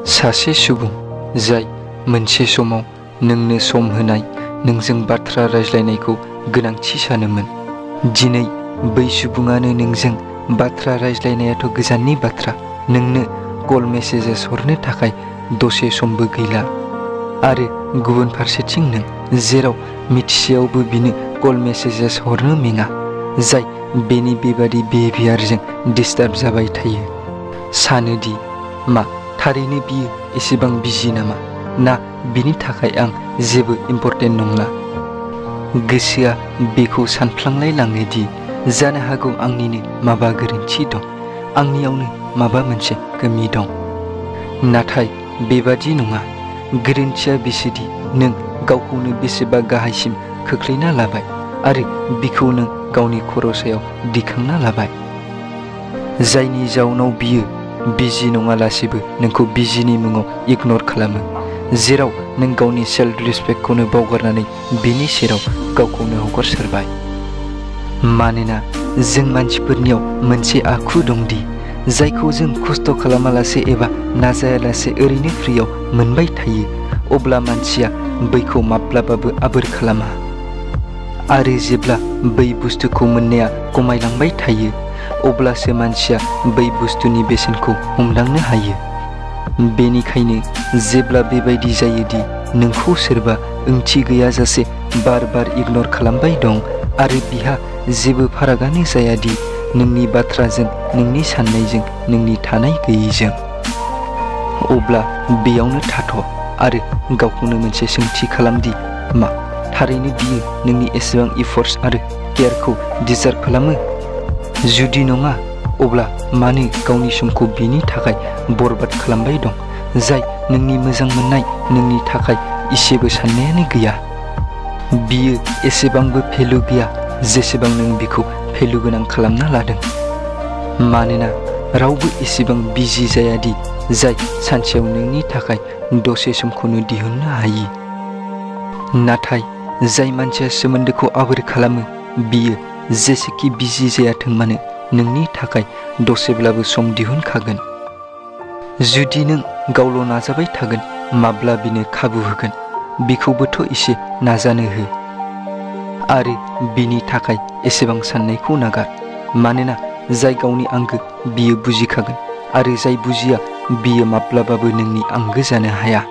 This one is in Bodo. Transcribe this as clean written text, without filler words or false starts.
सासे सुबुं जाय मोनसे समाव नोंनो सम होनाय नोंजों बाथ्रा रायज्लायनायखौ गोनांथि सानोमोन, दिनै बै सुबुङानो नोंजों बाथ्रा रायज्लायनायाथ' गोजाननि बाथ्रा, नोंनो कल मेसेजेस हरनो थाखाय दसे समबो गैला। आरो गुबुन फारसेथिं नों जेराव मिथिसेयावबो बिनो कल मेसेजेस हरनो मेङा, जाय बेनि बेबादि बिहेभियारजों डिस्टार्ब जाबाय थायो। सानोदि मा थारैनो बियो एसेबां बिजि नामा, ना बिनि थाखाय आं जेबो इम्पर्टेन्ट नंला। गोसोआ बेखौ सानफ्लांलाय लाङोदि जानो हागौ आंनिनो माबा गोरोन्थि दं, आंनियावनो माबा मोनसे कमी दं। नाथाय बेबादि नङा। गोरोन्थिया बेसोदि नों गावखौनो बेसेबा गाहायसिम खोख्लैना लाबाय आरो बिखौ नों गावनि खर' सायाव दिखांना लाबाय, जायनि जाउनाव बियो बिजि नङालासेबो नोंखौ बिजिनि मुङाव इगनर खालामो, जेराव नों गावनि सेल्फ रिसपेक्टखौनो बावगारनानै बिनि सेराव गावखौनो हगारसारबाय। मानोना जों मानसिफोरनियाव मोनसे आखु दंदि जायखौ जों खस्थ' खालामालासे एबा नाजायालासे ओरैनो फ्रियाव मोनबाय थायो, अब्ला मानसिया बैखौ माब्लाबाबो आबोर खालामा। आरो जेब्ला बै बुस्थुखौ मोननाया खमायलांबाय थायो, अब्लासो मानसिया बै बुस्थुनि बेसेनखौ हमदांनो हायो। बेनिखायनो जेब्ला बेबायदि जायोदि नोंखौ सोरबा ओंथि गैयाजासे बार बार इगनर खालामबाय दं आरो बिहा जेबो फारागानो जायादि नोंनि बाथ्राजों, नोंनि साननायजों, नोंनि थानाय गैयैजों, अब्ला बेयावनो थाथ' आरो गावखौनो मोनसे सोंथि खालामदि मा थारैनो बियो नोंनि एसेबां इफर्ट्स आरो केयारखौ डिजार्भ खालामो? जुदि नङा, अब्ला मानो गावनि समखौ बिनि थाखाय बरबाद खालामबाय दं, जाय नोंनि मोजां मोननाय, नोंनि थाखाय इसेबो साननायानो गैया? बियो एसेबांबो भेलु गैया जेसेबां नों बिखौ भेलु गोनां खालामना लादों। मानोना रावबो एसेबां बिजि जायादि जाय सानसेयाव नोंनि थाखाय दसे समखौनो दिहुननो हायो। नाथाय जाय मानसिया सोमोन्दोखौ आबोर खालामो, बियो जेसेखि बिजि जायाथों मानो नोंनि थाखाय दसेब्लाबो सम दिहुनखागोन। जुदि नों गावल' नाजाबाय थागोन, माब्ला बिनो खाबु होगोन? बिखौबोथ' एसे नाजानो हो। आरो बिनि थाखाय एसेबां साननायखौ नागार, मानोना जाय गावनि आंगो बियो बुजिखागोन, आरो जाय बुजिया बियो माब्लाबाबो नोंनि आंगो जानो हाया।